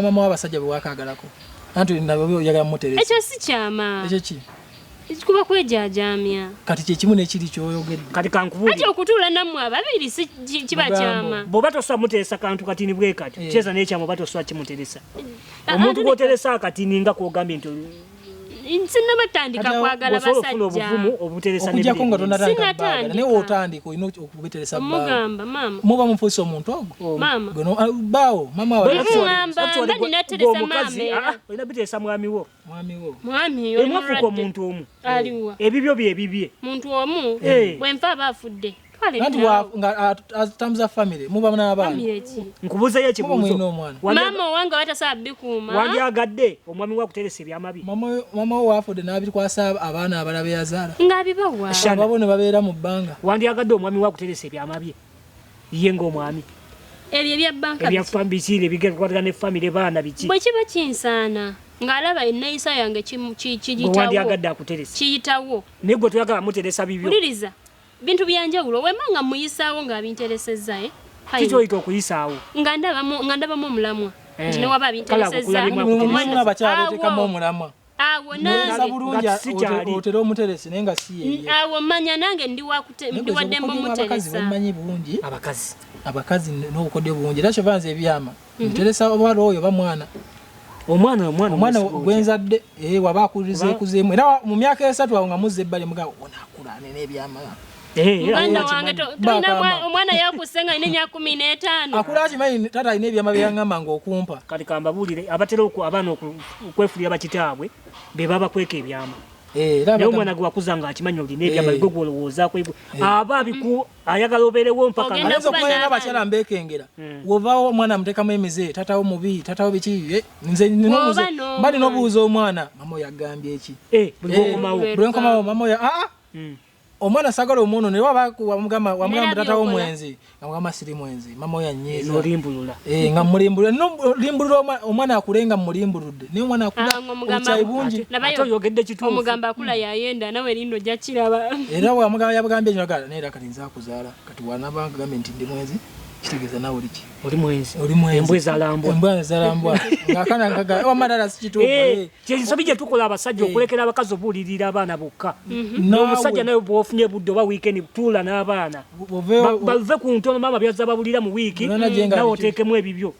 Maama w'abasajja bwe wakaagalako, anti nabyo oyagala muteresa. Ekyo si kyama. Ekyo ki? Kuba kwejajamya. Kati kyekimu nekiri kyoyogedde. Kati kankubuulire. Ati okutuula nammwe ababiri si kiba kyama. Bw'oba tosobola muteresa kantu katini bwe katyo, kyeza n'ekyama oba tosobola kimuteresa. Omuntu gw'oteresa akatini nga kw'ogambye nti Sinnabatandika kwagala basajja. Obuvumu obuteresa. Okujjako nga tonatandika Sinatandika. Baagala naye w'otandika olina okubiteresa bbaawo. Omugamba maama. Muba mufuuse omuntu ogwo. Maama. Bbaawo maama wa Ŋŋamba mba nina teresa maama era. Olina biteresa mwami wo. Mwami wo. Mwami oli Mwafuuka mulwadde. omuntu omu. Aliwa. Ebibyo bye bibye. Muntu omu. Bwe nfa aba afudde. Twala Anti ebiraawo. nga atambuza family muba n'abaana. Family ki? Nkubuuzeyo ekibuuzo. Muba mulina omwana. Maama owange abatasobola bikuuma. Wandyagadde omwami wo akuteresa ebyama bye? Maama wo waafudde n'abikwasa abaana abalala be yazaala. Ng'abibawa. Ababo ne babeera mu bbanga. Wandyagadde omwami wo akuteresa ebyama bye? Ye ng'omwami. Ebyo ebya bbanka Ebya biki? biki ebikwatagana ne family, baana biki? Bwe kiba kinsaana ng'alaba enneeyisa yange Gwe wandyagadde akuteresa. kiyitawo. Naye gwe toyagala muteresa bibyo. Wuliriza. Bintu bya njawulo wemba nga muyisaawo ng'abinteresezza eh. Kiki oyita okuyisaawo? Nga ndabamu omulamwa. Nti ne waba Kale abinteresezza. akulabye Mulimu abakyala beeteekamu omulamwa. Awo Muteresa nange. bulungi otera omuteresi naye nga si yeye. Awo manya nange ndi wa wadde Abakazi mumuteresa. bemmanyi bungi. Abakazi. Abakazi n'obukodyo bungi. Era kyova nze ebyama. Nteresa oba oyo oba mwana. Omwana omwana Omwana gwenzadde waba akuliriza ekuzeemu. Era mu myaka 3 awo nga muzza ebbali mugamba ono akula anene ebyama. Muganda wange tolina omwana yakusse nga alina emyaka 15. Akula akimanyi taata alina ebyama bye yaŋŋamba ng'okumpa. Kati kambabuulire abatera abaana okwefulira bakitaabwe be baba kweka ebyama. Naye omwana gwe wakuza ng'akimanyi olina ebyama gwe gw'olowoozaako aba ayagala obeerewo mpaka. Ayinza okumanya nga abakyala mbeekengera. W'ovaawo omwana amuteekamu emize, taatawo mubi, taatawo biki, nze mba nina obuuza omwana, maama oyo agambye ki? Buli lw'okomawo. Buli lwenkomawo maama oyo omwana sagala omwono naye wamugamba taatawo mwenzi, nga mugamba siri mwenzi, maama oyo annyiiza. N'olimbulula. Nga mulimbulula. Nolimbulula omwana akule nga mulimbuludde. Naye omwana akula obukyayi bungi. Ate oyogedde kituufu. Omugamba akula yayenda nawe erindo ojja kiraba. Era wamugamba yabugambye ekyo naga naye era kati nze akuzaala. Kati wanaaba agambye nti ndi mwenzi, kitegeeza naawe oli ki? Oli mwenzi. Oli mwenzi. Embwa ezalambwa. Embwa ezalambwa. Ng'akaana nkaga, wamma ddala si kituufu. Kyensobi gye tukola abasajja okulekera abakazi obuulirira abaana bokka. N'omusajja naye bw'ofunye budde oba weekend tuula n'abaana. Bave ku ntono maama byazza babulira mu wiiki, nawe oteekemu ebibyo.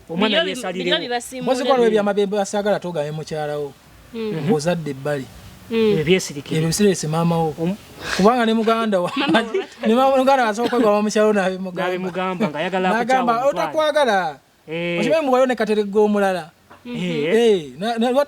Omwana yeesalirewo. Mpozi ko waliwo ebyama bye basaagala togambe mukyala wo. Ng'ozadde ebbali. Ebyesirikire. Ebyo bisirese maama wo. Kubanga ne muganda wa. Ne muganda asobola okwegamba mukyalo n'abimugamba. N'abimugamba ng'ayagala akukyawa N'agamba omutwale. otakwagala. Okimanyi muwala ne kateregga omulala.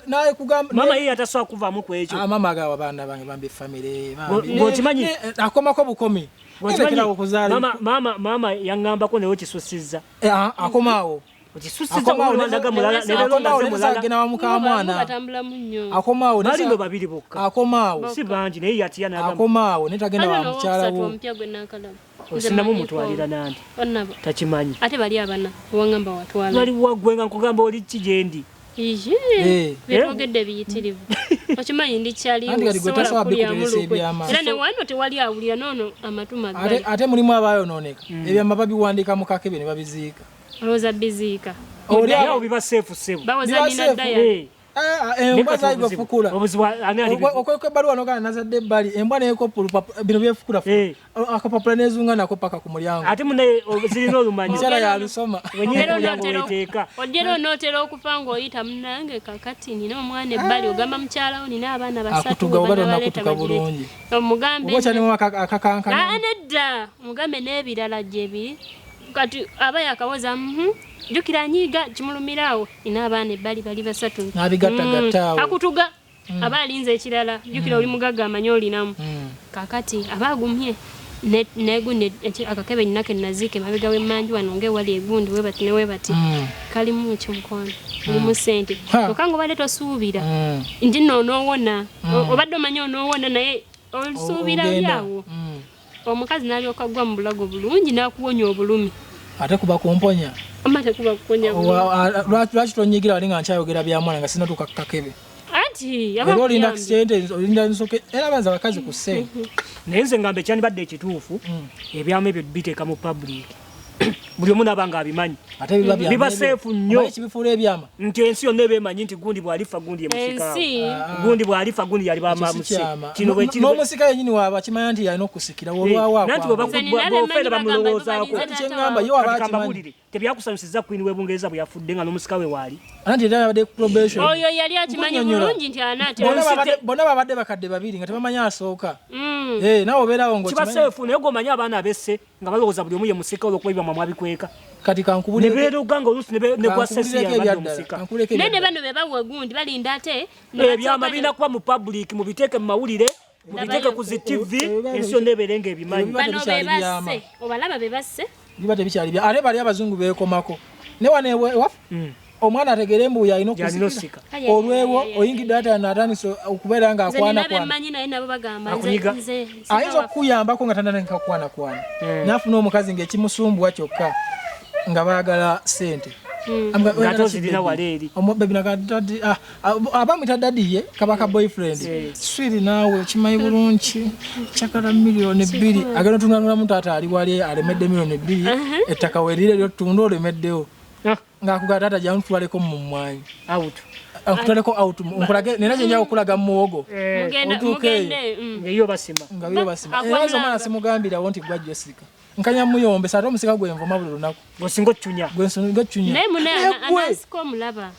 Naye kugamba Maama ye yatasobola kuvaamu ku ekyo. Maama agamba abaana bange bambi family, bambi. Ng'okimanyi? Akomako bukomi. Ng'okimanyi? Lekerawo okuzaala. Maama yaŋŋambako naye okisusizza. Akomaawo. Okisusiza omwana mulala, ne leero Akomaawo ndaze mulala. agenda wa mukamwana. Batambulamu nnyo. Akomaawo. Bali no babiri bokka. Akomaawo. Si bangi naye yatya n'agamba. Akomaawo ne tagenda wa Waliwo mukyala n'owokusatu wo. omupya gwe naakalaba. Osinamu mutwalira nandi. Onnabo. Takimanyi. Ate bali abana owaŋŋamba watwala. Bali waggwe nga nkugamba oli ki gye ndi. Ije, byetwogedde biyitirivu. Okimanyi ndi kyaliwo, Anti kati gwe sisobola tasobola kulyamu bikuteresa lukwe. ebyama. Era ne wano tewali awulira noono amatu maggale. Ate mulimu abayonooneka. Ebyama babiwandiika mu kakebe ne babiziika. Olowooza biziika. Oli awo biba seefu ssebo. Bawoza Biba nina seefu. dayari. Embwa zaali bwefukula. Obuzibu ani ali Okweka ebbaluwa n'ogamba nazadde ebbali, embwa neekopa olupapula, bino byefukula akapapula n'ezunga nako paka ku mulyango. Ate munaye zirina olumanyi. Omukyala yalusoma. Wenyini ku mulyango weteeka. Ojjera onootera okufa ng'oyita munnange kakati nina omwana ebbali ogamba mukyalawo nina abaana basatu Akutuga oba banabaleeta tonnakutuka bagirete. bulungi. Omugambe Oba okyalimu akakankana. Nedda omugambe n'ebirala gye biri kati aba yakawoza jjukira anyiiga kimulumira awo nina abaana ebbali bali basatu. N'abigattagatta awo. Akutuga aba alinze ekirala jjukira oli mugagga amanyi olinamu kakati aba agumye negundi akakebe nina ke naziika emabega w'emmanju wano ng'ewali egundi webati ne webati kalimu ki mukwano mulimu ssente kyokka ng'obadde tosuubira nti nno onoowona obadde omanyi onoowona naye osuubira Ogenda. lyawo omukazi n'alyoka agwa mu bulago bulungi n'akuwonya obulumi. Ate kuba kumponya. Ama tekuba kukonya bulumi. Lwaki tonyigira wali nga nkyayogera bya mwana nga sinnatuuka ku kakebe? Anti aba Era olinda akuyambye. ssente, olinda nsoke, era banza abakazi ku ssente. Naye nze ngamba ekyandibadde ekituufu ebyama ebyo biteeka mu public. Buli omu n'aba ng'abimanyi. Ate biba byama. Biba safe nnyo. Omanyi kibifuula ebyama? Nti ensi yonna eba emanyi nti gundi bw'alifa gundi ye musika. Ensi. Gundi bw'alifa gundi yaliba Ekyo si muse. kyama. Kino bwe kiri. N'omusika yennyini waaba akimanya nti yalina okusikira olwawo Nanti akwamba. Nze nina bw'ofeera bemmanyi bamulowoozaako. bagamba Kati kye ŋŋamba ye waba Kati akimanyi. kambabuulire, tebyakusanyusiza Queen w'e Bungereza bwe yafudde nga n'omusika we waali. Anti era yabadde ku probation. Oyo yali akimanyi Nkunnyonnyola. bulungi nti anaatera. Bonna Ensi bonna babadde bakadde babiri nga tebamanyi asooka. Mm. Eh, naawe obeerawo Kiba ng'okimanyi. safe naye gw'omanyi abaana abesse nga balowooza buli omu ye musika olw'okuba ebyamwa mwabikweka. Kati Ne kankubulireko beeruga nga oluusi ne gwa sesi kankubuulireko yabadde ebyaddala. omusika. Kankubuulireko Naye ne ebyaddala. bano be bawa gundi balinda ate ne Ebyama basooka birina kuba mu public, mubiteeke mu mawulire, mubiteeke ku zi TV, ensi yonna ebeere ng'ebimanyi. Biba bano be tebikyali byama. basse obalaba be basse. Biba tebikyali bya. Ate bali abazungu beekomako. Ne wano ewaffe omwana ategeere mbu yalina Yalina okusikira. osika. Olwewo oyingidde ate atandise okubeera Nze nina ng'akwanakwana. bemmanyi naye nabo bagamba nze Akunyiga. nze Ayinza okukuyambako nga tandika kukwanakwana. N'afuna omukazi ng'ekimusumbuwa kyokka nga baagala ssente. Amuga- Ng'ate ozirina wala eri. Baby naga daddy, ah, abamwita daddy ye kaba ka boyfriend. Swiri naawe okimanyi bulungi kyakala 2 million agenda otunanulamu taata ali wali alemedde 2 million ettaka werire lyotunda olemeddewo Ah, ng'akugamba taata jangu tutwaleko mu mmwanyi out. akutwaleko out nkulage nina kye njagala okulaga mu muwogo mugenda otuuka eyo. mugende Ng'eyo basima. nga biro basima Akwanula era nze omwana simugambirawo nti gwa Jessica nkanya muyombesa ate omusika gwenvuma buli lunaku Ng'osinga ocunya. gwensinga cunya naye mune anasika omulaba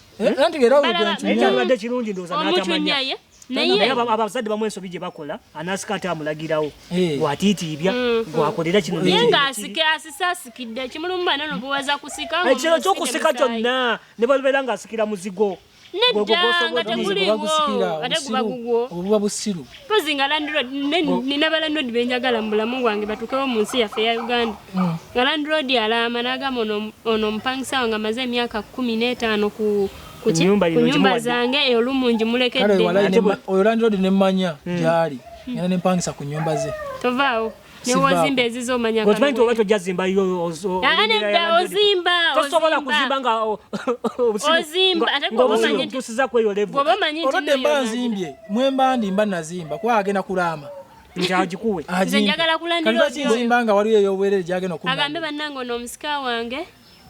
anti era Balaba- Naye gwencunya kyandibadde kirungi ndowooza omucunya n'atamanya. ye Naye naye abazadde bamu ensobi gye bakola anasika ate amulagirawo Eh. gwatiitiibya gwakolera kino ye ne nga kiri. asike asise asikidde ekimulumu bano buwaza kusika Ekiro ky'okusika kyonna ne balubeera ng'asikira muzigo. Nedda, Gwe gwe nga teguliiwo, Bagusikira, ate guba obusiru, gugwo. obwo buba busiru Mpozi nga landlord nina ba landlord benjagala mu bulamu bwange batuukewo mu nsi yaffe eya Uganda. Nga landlord alaama n'agamba ono omupangisa wange amaze emyaka 15 ku ki? Ku nnyumba Ku yino nnyumba ngimuwadde. zange olumu kale ngimulekedde. walayi Ate oyo landlord nemmanya gyali ngenda nempangisa ku nyumba ze Tovaawo. Ne Sivaako. wozimba ezizo omanya Okimanyi nti kano. oba tojja zimbayo Ah, nedda, ozimba, tosobola ozimba. kuzimba nga obusiru- Ozimba, ate nga gwe obusiru omanyi nti- obutuusiza ku eyo level Bw'oba omanyi nti olwedde nno mba yo nzimbye mwemba ndi mba nazimba kuba agenda kulaama nti agikuwe Nze njagala ku landlord kati lwaki nzimba nga waliwo ey'obwerere gyagenda oyo. Agambe okunna bannange ono omusika wange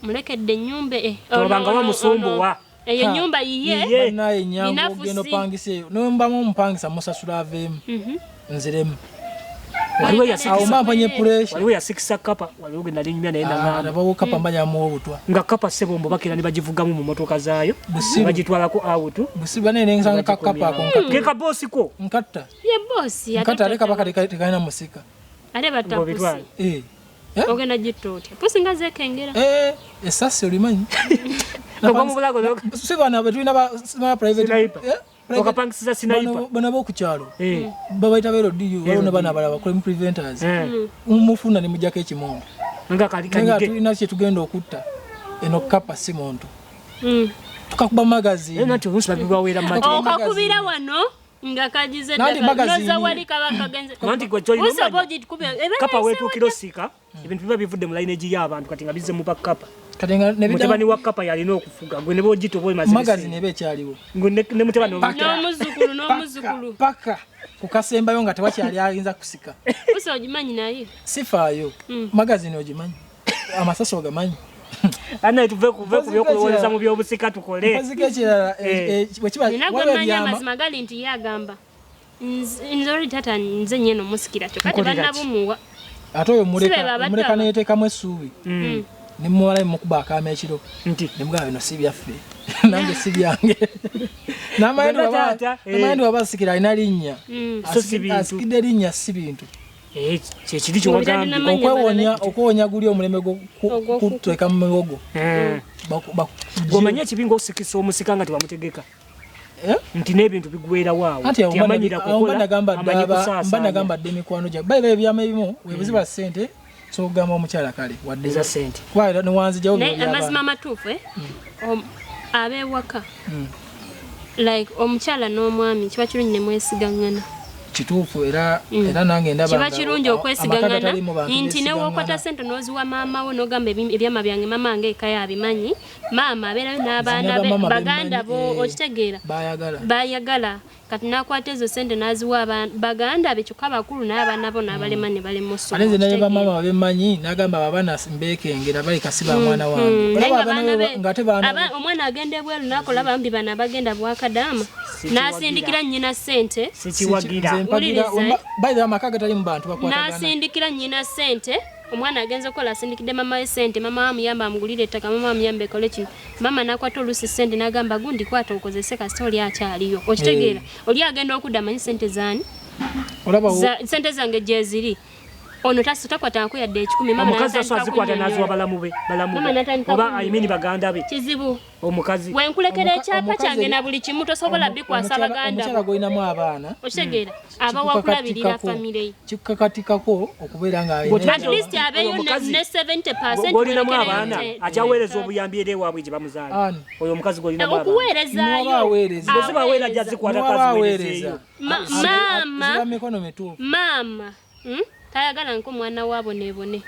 mulekedde ennyumba Tolabanga bamusumbuwa. Eyo ennyumba yiye. Yiye. bannaye enyangu Nina ogenda fusi. opangisa eyo nembamu omupangisa musasula aveemu nziremu Waliwo awo yasikisa mba mponye pressure waliwo yasikisa kapa waliwo gwe nali nyumya naye nagamba nabawo kapa mba nyamuwa obutwa nga kapa ssebo mbu bakira ne bagivugamu mu motoka zaayo Busiru. bagitwalako out busiru banaye nensanga kakapa ako nkatta ke kaboosi ko nkatta Ye boosi nkatta ate kaba tekalina musika ate batta Ng'obitwala. pusi. Eh. Eh? Ogenda gitta otya? Pusi nga zeekengera. Eh, esasi olimanyi Ogwa mu bulago si bano betulina ba private Sniper. Eh, private- Okapangisiza sniper. Bano ab'oku kyalo Eh. babayita ba LDU waliwo ne bano abalala crime preventers Eh. mufuna ne mujjako ekimondo nga kali naye nga kanyige tulina kye tugenda okutta eno kapa si muntu tukakuba naye magazine nanti oluusi babibaweera mu mateeka Okakubira wano nga kagize Nanti ddagala. magazine. Noza wali kaba kagenze. Nanti gwe ky'olina Busi oba omanya. ogikubye. Eba kapa nayise weetuukira osika ebintu biba bivudde mu lineage y'abantu kati nga bizze mu bakapa kati nga ne mutabani wa kapa yalina okufuga gwe ne bwogita oba omaze magazine eba ekyaliwo Gwe ne mutabani wa- N'omuzzukulu n'omuzzukulu. paka kukasembayo nga tewakyali ayinza kusika Busi ogimanyi naye. sifaayo magazine ogimanyi amasasi ogamanyi Annaye tuve ku byokulowoleza mu byobusika tukole mpoziko ekirala Eh. bwekiba Nina gwe waliwo mmanyi ebyama amazima gali nti ye agamba nze oli taata nze nnyeno musikira kyokka Nkolera ki? tebannabumuwa. ate oyo Si be muleka babatta muleka aba. neyeteekamu essuubi nemuwala nemukuba akaama ekiro nti nemugamba bino si byaffe nange si byange Gwe taata, eh. namanyi nti waba asikira alina linnya So si bintu. Asikidde linnya si bintu Eh, kyekiri kyewagambye Amanya okwewonya guli omulembe kuteeka mu miwogo Eh. Gwe ekibi ng'osikisa omusika nga tewamutegeka Eh? nti n'ebintu bigwerawo awo anti awo teyamanyira mba kukola nagamba amanyi dda mba kusaasaanya nagamba dda emikwano gyange bayiba ebyama ebimu webuziba ssente so okugamba omukyala kale wadde eza ssente kuba era newanzijawo Naye amazima amatuufu eh? Ab'ewaka like omukyala n'omwami kiba kirungi ne mwesigaŋŋana. Kituufu, era nange ndaba Kiba nga kirungi amaka okwesigangana gataliimu bantu nti beesigangana. Newokwata sente n'oziwa maama wo n'ogamba ebyama byange maama wange eka yabimanyi, maama abeerayo n'abaana be, bamaama baganda bemmanyi, bo, okitegeera? Bayagala. Bayagala. Kati nakwata ezo sente n'aziwa baganda be, kyokka bakulu, naye abaana bo n'abalema ne balema osoma. Ate nze naye Okitegeera? Bamaama bemmanyi n'agamba abaana mbeekengera, baleka si ba mwana wange. Naye Olaba nga abaana baana be ng'ate baana omwana agenda ebweru n'akola, bambi bano abagenda bwakadaama, n'asindikira nnyina ssente. Sikiwagira. Nze mpagira. Wuliriza, eh? By the way, amaka gatali mu bantu bakwatagana. N'asindikira nnyina ssente. Omwana agenza okukola, asindikidde mama we ssente, mama we amuyamba amugulire ettaka, mama we amuyamba ekole kino, mama n'akwata oluusi ssente n'agamba, "Gundi, kwata okozese kasita oli akyaliyo." Okitegeera? Oli agenda okudda amanyi ssente zaani? Olaba Ssente zange gyeziri. Ono takwatangako yadde 100. Mama Omukazi n'atandika aso azikwata kunnyonnyola. n'aziwa balamu be, balamu Mama be n'atandika oba kunnyonnyola. I mean baganda be. Kizibu. Omukazi Wenkulekera ekyapa omukazi kyange na buli kimu, tosobola bikwasa baganda Omukyala bo. gw'olinamu abaana, Okitegeera? Aba wakulabirira famire ye. Kikukakatikako okubeera nga At least abeeyo Omukazi ne 70%. gw'olinamu Werekereyo abaana akyaweereza obuyambi era ewaabwe gye bamuzaala. Ani? Oyo omukazi gw'olinamu abaana. Okuweerezaayo. Niwaba aweereza. Bwe zibaweera ajja zikwata Niwaba kaziweerezeeyo. aweereza. Maama Ziba mikono mituufu. Maama, Tayagala nko omwana waabonebone.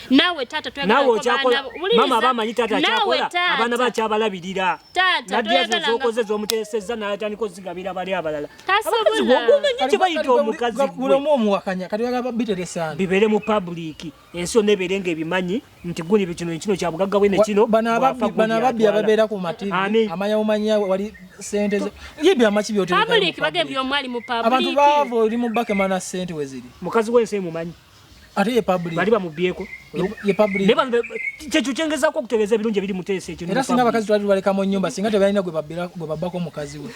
Naawe taata Naawe toyagalako okyakola. baana bo. Wuliriza. Maama aba amanyi taata Naawe akyakola, taata. abaana bakyabalabirira. Taata Nadya zo toyagalanga zokoze z'omuteesezza n'atandika ozigabira bali abalala. Tasobola. Abakazi bw'ogumenye kye bayita omukazi Buli gwe. omu omuwakanya, kati oyagala biteresaani. Bibeere mu public, ensi yonna ebeere ng'ebimanyi nti guni kino kino kya bugagga bwe ne kino Bano bw'afa ababbi gundi bano ababbi atwala. ababeera ku mativi Ani? amanya omanya wali sente zo ye byamaki byoterekayo mu Public bagee public? buli omu ali mu Abantu public. baavu, oli mu bakemana sente we ziri. Mukazi w'ensi emumanyi. Ate ye public. Bali bamubyeko. Ye public. Naye bano kyekyo kyengezaako okutegeeza ebirungi ebiri muteesa ekyo. Era singa abakazi twali tubaleka mu nnyumba, singa tebalina gwe babbako mukazi we.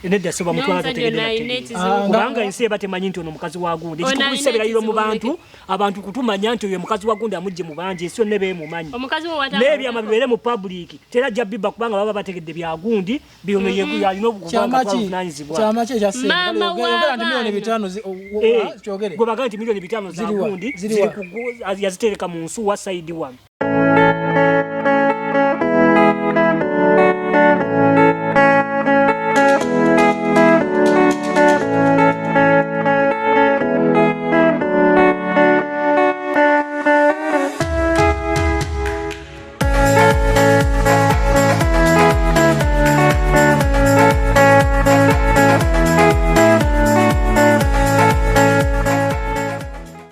Nedda, so bamutwala. N'omusajja Totegedde ono alina nategeera. ekizibu. Ah, Kubanga ensi eba temanyi nti ono mukazi wa gundi. Ono Ekikubisa alina ebirayiro mu ekizibu. bantu, abantu kutumanya nti oyo mukazi wa gundi amugye mu bangi, ensi yonna ebeemumanyi. Omukazi we N'ebyama bibeere mu public, tera ajja bibba kubanga baba bategedde bya gundi byono ye alina okubanga Kyamaki? twaluvunanyizibwa. Kyamaki ekya sente? Maama Yogera nti w'abaana. 5 million kyogere. Gwe bagamba nti 5 million za Ziriwa? gundi Ziriwa? ziri yazitereka mu nsuwa side wano.